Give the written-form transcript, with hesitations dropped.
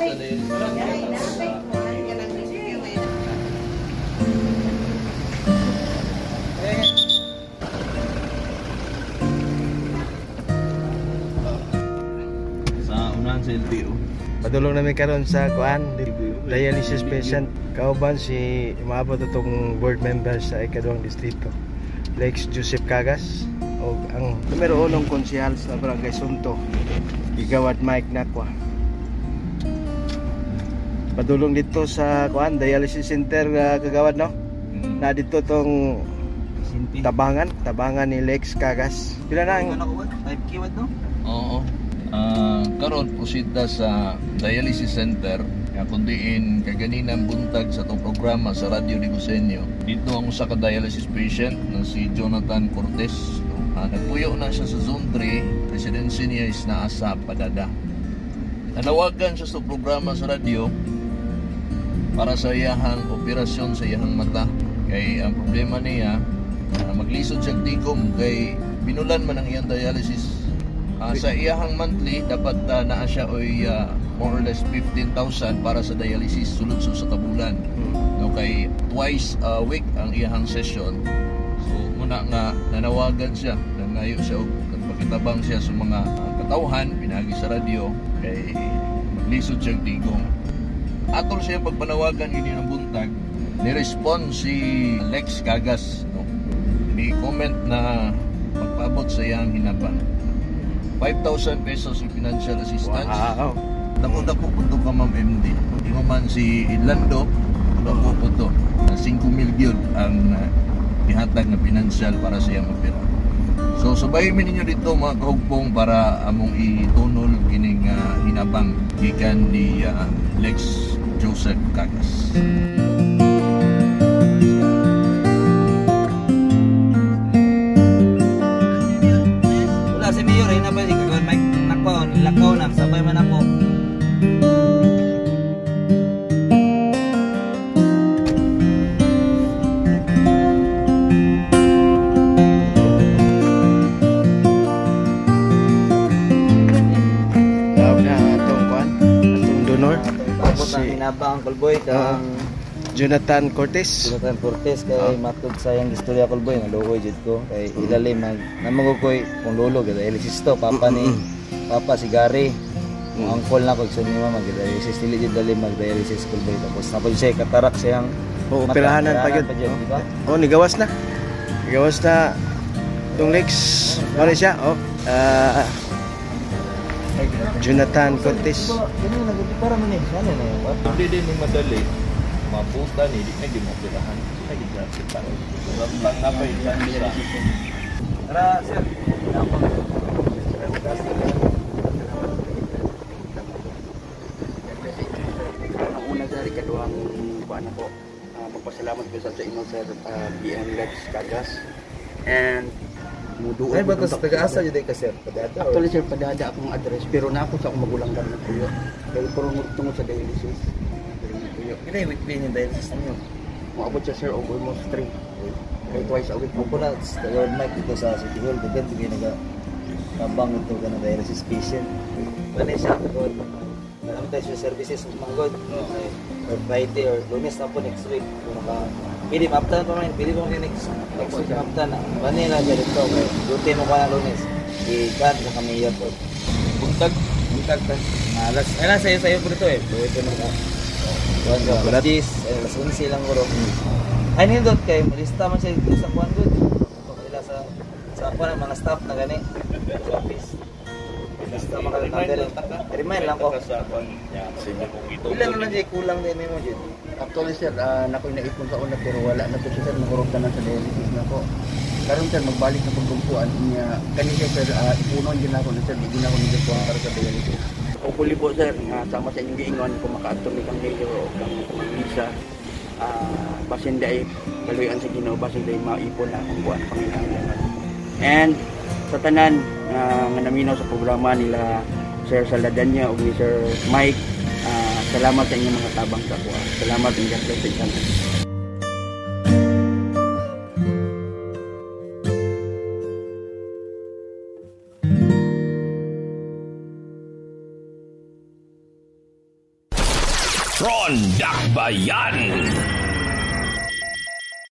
Sa unahan sa LTO. Padulong namin karon sa kuan dialysis patient kauban si umaabot atong board member sa ikaduhang distrito, Lex Joseph Cagas, og ang numero unong konsehal sa Barangay Sunto, Gigawad Mike Nakwa. Padulong dito sa kuan dialysis center, kagawad, no? Na dito tong tabangan, tabangan ni Lex Cagas. Pila na ang 5K wad, no? Oo. Karon proceed ta sa dialysis center nga kundiin kaganinang buntag sa atong programa sa Radyo Diguseño. Dito ang usa ka dialysis patient na si Jonathan Cortez. Nagpuyo na siya sa Zone 3, residency niya is naa sa Padada. Nanawagan siya sa programa sa radyo para sa iyahang operasyon sa iyahang mata. Kay ang problema niya, maglisod siya tigom kay binulan man ang iyang dialysis. Sa iyahang monthly, dapat naa siya oy more or less 15,000 para sa dialysis sulod sa kabulan. No, kay twice a week ang iyahang session. So muna nga nanawagan siya, nangayo siya og nagpakitabang siya sa mga katawhan pinagi sa radyo kay maglisod siya tigong. Atol siya pagpanawagan ini ng buntag, ni-respond si Lex Cagas, no? Ni-comment na magpaabot sa iyang hinabang. 5,000 pesos in financial assistance. Wow. Dako-dako po to ka, Ma'am MD. Di mo man si Lando, dako po to. 5 mil gyud ang ihatag na financial para sa iyang opera. So sabay mi ninyo dito mga kahugpong para among itunol kining hinabang gikan ni Lex Joseph Cagas. Wala si Mayor eh, na ba si Kagawad Mike Nakwa, nilakaw na, sabay man ako. Tawag na atong kuan, atong donor Abot ang si hinabang Kulboy kang Jonathan Cortez. Jonathan Cortez kay matud sa iyang istorya, Kulboy, naluoy jud ko kay ilalim mag namago koy kung lolo kay dialysis to papa ni papa si Gary. Ang uncle na ko igsoon ni mama dialysis, dili jud dali mag dialysis, Kulboy. Tapos na po siya katarak siyang O, mata. operahanan pa Operahanan gyud. pa jud, di ba? Oh, nigawas na. Nigawas na tong Lex. Mao ni siya, oh. Jonathan Cortez. Ganun nag-opera man eh. Ano na yun? What? Hindi din ni madali. Maputa ni, di na gimoperahan. Di na gimoperahan. Lang napay chance. Tara, sir. Ang una sir, ikaduhang kuan ako, magpasalamat ko sa inyo sir, BM Lex Cagas. And muduol Ay, ba ko sa taga-asa jud ka, sir? Padada. Actually sir, padada akong address pero na ako sa akong magulang gamit nagpuyo. Kaya puro tungod sa dialysis. Pero nagpuyo. Kini weekly ni dialysis ninyo. Moabot siya sir og almost 3. Kaya twice a week. Ako na sa Lord Mike dito sa City Hall, daghan sige naga tabang ito ka na dialysis patient. Wala siya God. Ano tayo sa services ng mga God. Or Friday or Lunes na po next week. Kung maka pili maaptan pa man, pili pa man next next week maaptan na. Bani na dyan dito kay duty mo ka na Lunes. I-cut sa kami iya po. Buntag. Buntag ta. Alas, ay na sayo sayo po dito eh. Duty mo ka. Kuan sa alas 10, ay, alas 11 lang guro. Ay nindot kay malista man siya dito sa kuan good. Ila sa kuan ang mga staff na gani sa office. Lista man ka number. Remind lang ko. Sa kuan niya. Sige kung ito. Ilan na lang jay kulang din nimo jud. Actually sir, nakoy naipon sa una pero wala na to siya sir, nagurog na sa dialysis na ko. Karon sir, magbalik na pagkumpuan niya. Kani siya sir, ipunon din ako na sir, di din ako nagkuhan para sa dialysis. Hopefully po sir, nga sama sa inyong giingon kung makaadto mi kang mayor o kang Lisa, basin day kaluyan sa Ginoo, basin day maipon na akong buwan panginahanglan. And sa tanan nga naminaw sa programa nila Sir Saladanya ug ni Sir Mike, salamat sa inyong mga tabang sa kuha. Salamat and God bless sa tanan. Petron Dakbayan.